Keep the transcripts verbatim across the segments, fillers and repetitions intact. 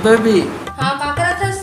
Baby. हाँ, का करत हस?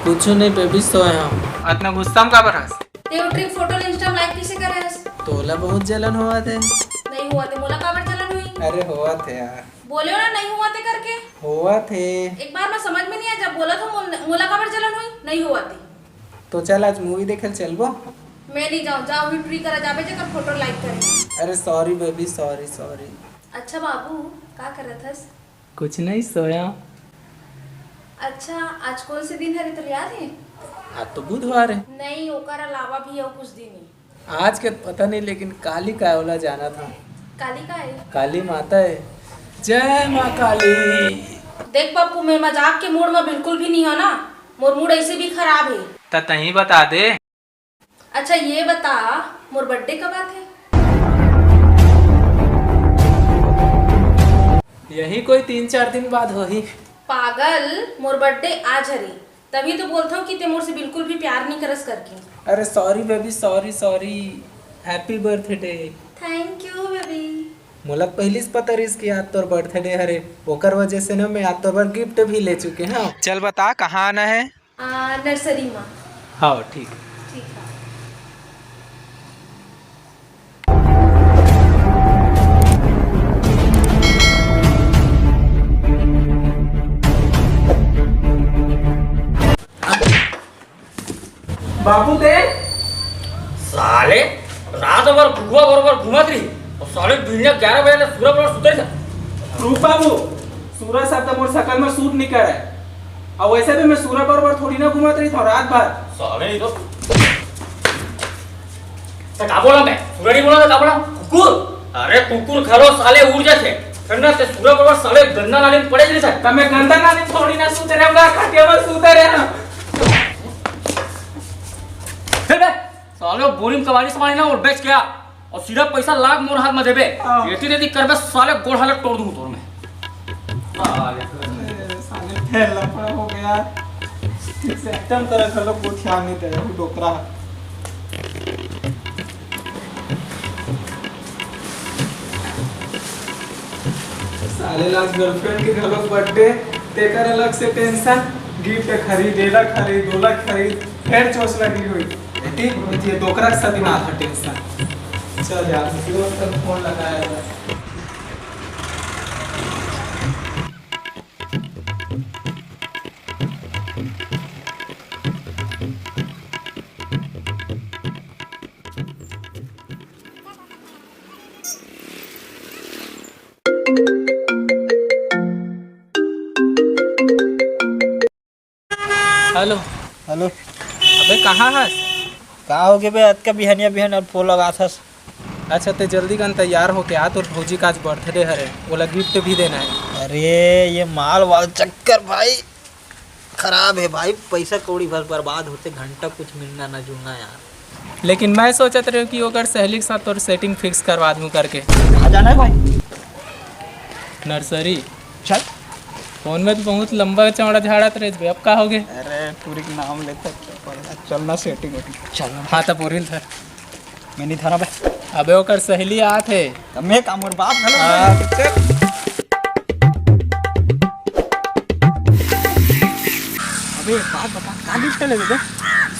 कुछ नहीं बेबी, सोए हूँ। अतना गुस्सा में काबर हस? ते वो ट्रिप फोटो ल Insta में लाइक कैसे करे हस? तोला बहुत जलन होवत हे। नहीं होवत हे, मोला काबर जलन हुई? अरे होवत हे यार। बोले हो ना नहीं होवत हे करके। होवत हे। एक बार मैं समझ में नहीं आया, जब बोला था मोल-, मोला काबर जलन हुई? नहीं होवत हे। तो चल आज मूवी देखे ल चलबो। मैं नहीं जाऊँ, जाओ भी ट्री करा जाबे जेकर फोटो लाइक करे। अरे सॉरी बेबी, सॉरी सॉरी। अच्छा बाबू, का करत हस? कुछ नहीं, सोया। अच्छा, आज कौन से दिन हरे, तोला याद हे? आज तो बुधवार हे। नहीं, ओकर अलावा भी अउ कुछ दिन हे। आज के पता नहीं, लेकिन काली का हे ओला जाना था। काली का हे? काली माता हे। जय माँ काली। देख पप्पू, मैं मजाक के मूड में बिल्कुल भी नहीं हूँ ना, मोर मूड ऐसे भी खराब हे। त तहीं बता दे। अच्छा ये बता, मोर बर्थडे कब आथे? यही कोई तीन चार दिन बाद होही। पागल, मोर बर्थडे आज हरे, तभी तो बोलत हूँ कि ते मोर से बिल्कुल भी प्यार नहीं करस करके। अरे sorry baby, sorry sorry. Happy birthday. Thank you baby. मोला पहिली से पता रहिस कि आज तोर बर्थडे हरे, ओकर वजह से ना मैं आज तोर बर गिफ्ट भी ले चुके हूँ। चल बता, कहाँ आना हे? आ, नर्सरी में। हाँ, ठीक। ठीक है। बाबू ते? साले, रात भर कुकुआ बरोबर घूमत रही, अउ साले बिहनिया ग्यारह बजे ले सूरा बरोबर सुते रही। रूप बाबू, सूरा सब तो मोर शकल में सूट नहीं करे। अउ वैसे भी मैं सूरा बरोबर थोड़ी ना घूमत रही था रात भर। साले, ये तो त का बोला मैं? सूरा नहीं बोला त का बोला? कुकुर? अरे कुकुर घलो साले उड़ जाथे। फिर ना ते सूरा बरोबर साले गंदा नाली में पड़े रहिथे। त मैं गंदा नाली में थोड़ी ना सूते रहूंगा, खटिया में सूते रहूं। फिर बे, साले वो बोरी में कबाड़ी सामान हे ना, वो बेच के आ। अउ सीधा पैसा लाके मोर हाथ में देबे। हाँ। एती तेती करबे साले, गोड़ हालत तोड़ दूं तोर मैं। साले, ए, साले, फेर लफड़ा हो गया। ठीक से आइटम करे घलो गोठिया नहीं दे, वो डोकरा। साले ला गर्लफ्रेंड के घलो बर्थडे, तेकर अलग से टेंशन, गिफ्ट खरीद, एला खरीद, ओला खरीद, फेर चोंच लगी हुई। ठीक, ये डोकरा के साथ दिमाग का टेंशन। चल यार, दोस्त का फोन लगाया है। हेलो। हेलो। अबे कहाँ हस? का होगे बे, अतका बिहनिया बिहनिया फोन लगाथस? अच्छा, ते जल्दी कन तैयार होके आ, तोर भौजी का आज बर्थडे हरे, ओला गिफ्ट भी देना हे। अरे, ये माल वाल चक्कर भाई खराब हे भाई, पैसा कौड़ी भर बर्बाद होथे, घंटा कुछ मिलना ना जुलना यार। लेकिन मैं सोचत रहेंव कि ओकर सहेली के साथ तोर सेटिंग फिक्स करवा दूं करके। कहाँ जाना हे भाई? नर्सरी। चल। फोन में तो बहुत लंबा चौड़ा झाड़त रहिस बे, अब का होगे? अरे, टूरी के नाम लेते चल ना, सेटिंग वेटिंग। चल ना। हाँ, त पुरिल था। मैं नहीं धरा बे। अबे ओकर सहेली आत हे। त मैं का, मोर बाप घलो हाँ। बे। चल। अबे एक बात बता, का गिफ्ट लेबे बे?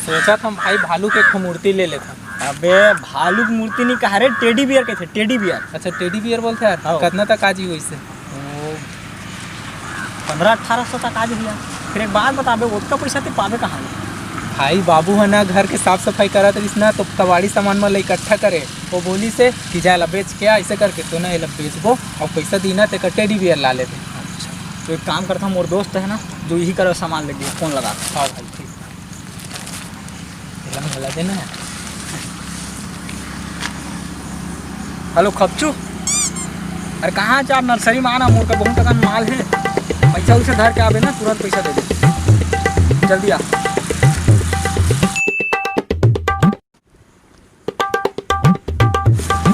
सोचत हंव भाई, भालू के एक ठो मूर्ति ले लेथन। अबे भालू के मूर्ति नहीं कहा रे, टेडी बियर कहिथे, टेडी बियर। अच्छा, टेडी बियर बोलथे यार। हाँ। कतना तक आ जी वैसे? ओ, पन्द्रह अठारह सौ तक आ जाही यार। फिर एक बात बताबे, ओतका पैसा ते पाबे कहाँ ले? भाई, बाबू ह ना घर के साफ सफाई करत रहिस ना, तो कबाड़ी सामान मन ल इकट्ठा करे। वो बोलिस हे कि जा एला बेच के आ, ऐसे करके तो ना एला बेचबो, अउ पैसा दीना तेकर टेडी बियर ला लेबे। अच्छा, तो एक काम करता हूँ, मोर दोस्त हे ना, जो इही करा सामान लेके, फोन लगा। हाँ भाई, ठीक। एला घला देना। हेलो खपचू, अरे कहाँ जा, नर्सरी में आना, मोर का बहुत अकन माल हे, पैसा उसे धर के आबे ना, तुरंत पैसा दे दे, जल्दी आ।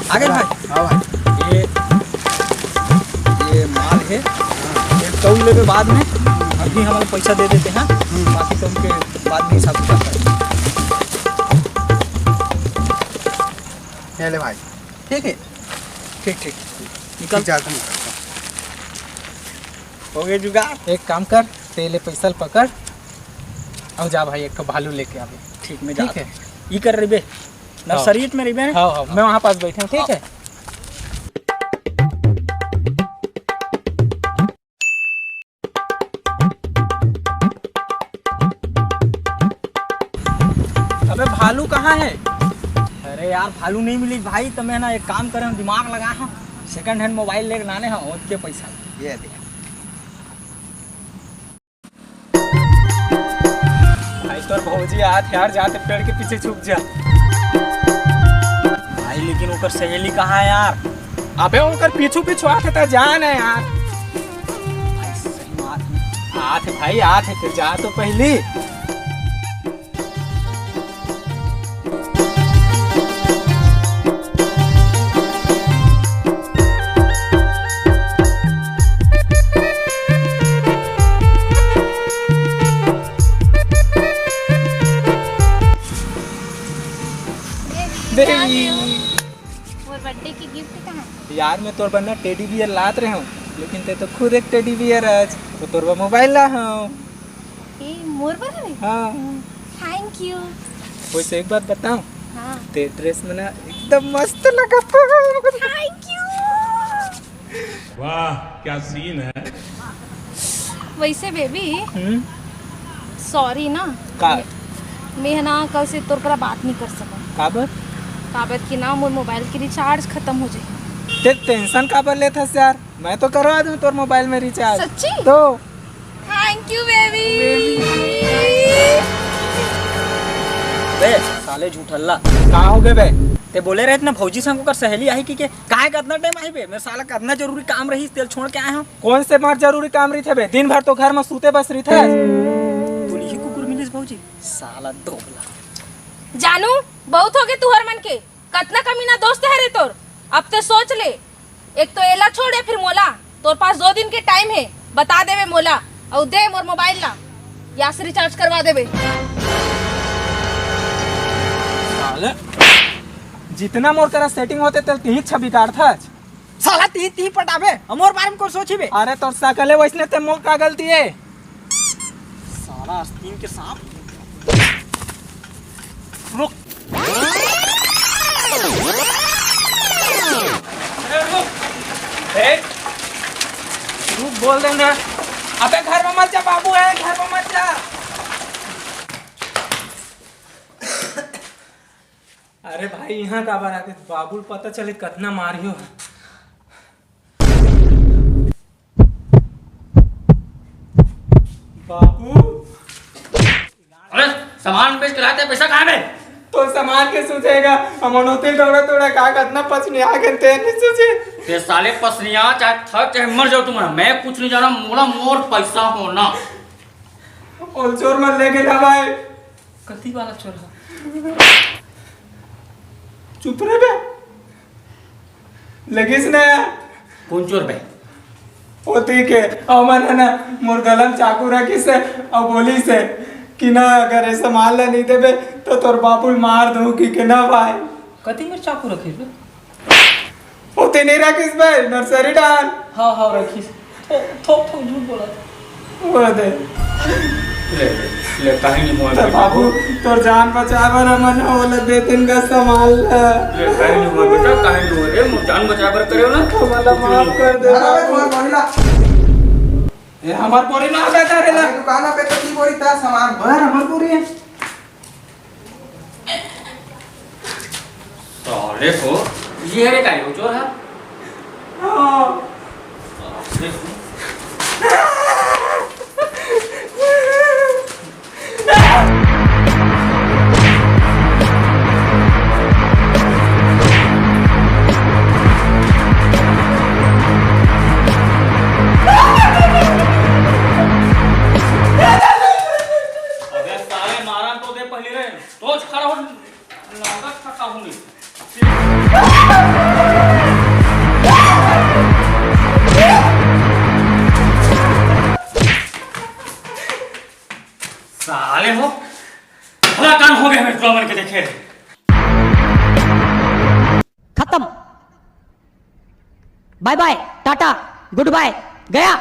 आ गए भाई? हाँ भाई। ये, ये माल हे, ये तौल लेबे बाद में, अभी हमन पैसा दे देते हैं, हम्म। बाकी तो उनके बाद में हिसाब किताब करेंगे। ये ले भाई। ठीक है? ठीक, ठीक। निकल। ठीक, जाता हूँ। हो गया जुगाड़। एक काम कर, ले पैसा ल पकड़, अउ जा भाई, एक ठो भालू लेके आबे। ठीक, मैं ठीक जात है। हूँ। ई कर रहिबे, हाँ। नर्सरी में रहिबे। हाँ, हाँ, मैं वहाँ पास बैठे हूँ, ठीक है? अबे भालू कहाँ है? अरे यार, भालू नहीं मिली भाई, तो मैं ना एक काम करे हूँ, दिमाग लगा हूँ, सेकंड हैंड मोबाइल लेके लाने हूँ, ओतके पैसा। ये दे। भाई तोर भौजी आत यार, जाते पेड़ के पीछे छुप जा। भाई लेकिन ओकर सहेली कहाँ है यार? अबे ओकर पीछू पीछू आत है, त जान है यार। भाई सही बात है। आत है भाई, आत है, फिर जा तो पहली। देवी। मोर बर्थडे के गिफ्ट कहाँ है? यार, मैं तोर बर ना टेडी बियर लात रहे हूँ, लेकिन ते तो खुद एक टेडी बियर आज, तो तोर बर मोबाइल ला हूँ। ए, मोर बर रे? हाँ। Thank you. वैसे एक बात बताऊँ? हाँ। ते ड्रेस में ना एकदम मस्त लगत है। Thank you. वाह, क्या सीन है। वैसे बेबी, हम्म? सॉरी ना। का? मैं, मैं ना कल से तोर करा बात नहीं कर सकूँ। काबर? काबर कि ना मोर मोबाइल के रिचार्ज खत्म हो जाए। ते टेंशन काबर लेत हस यार? मैं तो करवा दूँ तोर मोबाइल में रिचार्ज। सच्ची? तो थैंक यू बेबी। बे साले झूठल्ला। का हो गे बे? ते बोले रहे ना भौजी संग ओकर सहेली आही कहिके, काहे कतना टाइम आही बे? मैं साला कतना जरूरी काम रहिस, तेला छोड़ के आए हूँ। कौन से मार जरूरी काम रहिथे बे? दिन भर तो घर में सूते बस रहिथे। तू नहीं कुकुर मिलिस भौजी, साला दोगला। जानू, बहुत हो गए तुहर मन के। कतना कमीना दोस्त है रे तोर। अब ते सोच ले, एक तो एला छोड़ या फिर मोला। तोर पास दो दिन के टाइम है, बता देवे मोला, अउ दे मोर मोबाइल ला, या से रिचार्ज करवा देवे। साले, जितना मोर करा सेटिंग होते तेल तिही छवि काढ़थस। साला तिही तिही पटाबे, अउ मोर बारे में कोन सोची बे? अरे तोर सकले वैसने, ते मोर का गलती है? साला आस्तीन के सांप। रुक। अरे रुक। ए, रुक, बोल दे ना। अबे घर में मत जा, बाबू है, घर में मत जा। अरे भाई, यहाँ काबर आगे? बाबू ल पता चले कतना मारियो। बाबू। अरे, सामान बेच के लाते, पैसा कहाँ बे? तो सामान के सूझेगा, हमन होते थोड़ा थोड़ा का कतना पचनी आ गए, ते नहीं सूझे। ते साले पसनिया, चाहे थक, चाहे मर जाओ तुम, मैं कुछ नहीं जाना, मोला मोर पैसा होना। और चोर मन लेके जा भाई। कति वाला चोर है? चुप रह बे। लगिस ना यार। कौन चोर बे? ओ ठीक है, अउ मन है ना, मोर गला में चाकू रखिस है, अउ बोलिस है कि ना अगर ये सामान ला नहीं देबे तो तोर बाबू ल मार दूँ कहिके ना भाई। कति में चाकू रखिस बे? ओते नहीं रखिस बे, नर्सरी डाल। हाँ, हाँ, रखिस। थो, थो, थो, झूठ बोला था। वो दे। ले, ले, ले, काहे नहीं हुआ तो बेटा? बाबू, तोर जान बचाए बर हमन ओला दे दिन का संभाल ले। ले, काहे नहीं हुआ बेटा, काहे नहीं हुआ रे? मोर जान बचाए बर करे हो ना? हमला माफ कर दे अरे, बाबू। तुम्हारा बोरी ला। ए, हमार बोरी ना बेटा रे ला। अरे, दुकान पे तो की बोरी था सामान। बर, हमार बोरी है। साले को, ये रे काहे हो चोर है? हाँ। साले को। अबे साले, मारन तो दे पहली रे। रोज खड़ा हो, लागत खा काहूँ नहीं। साले हो, भला कान हो गए मेरे मन के देखे। खत्म। बाय बाय, टाटा, गुड बाय, गया।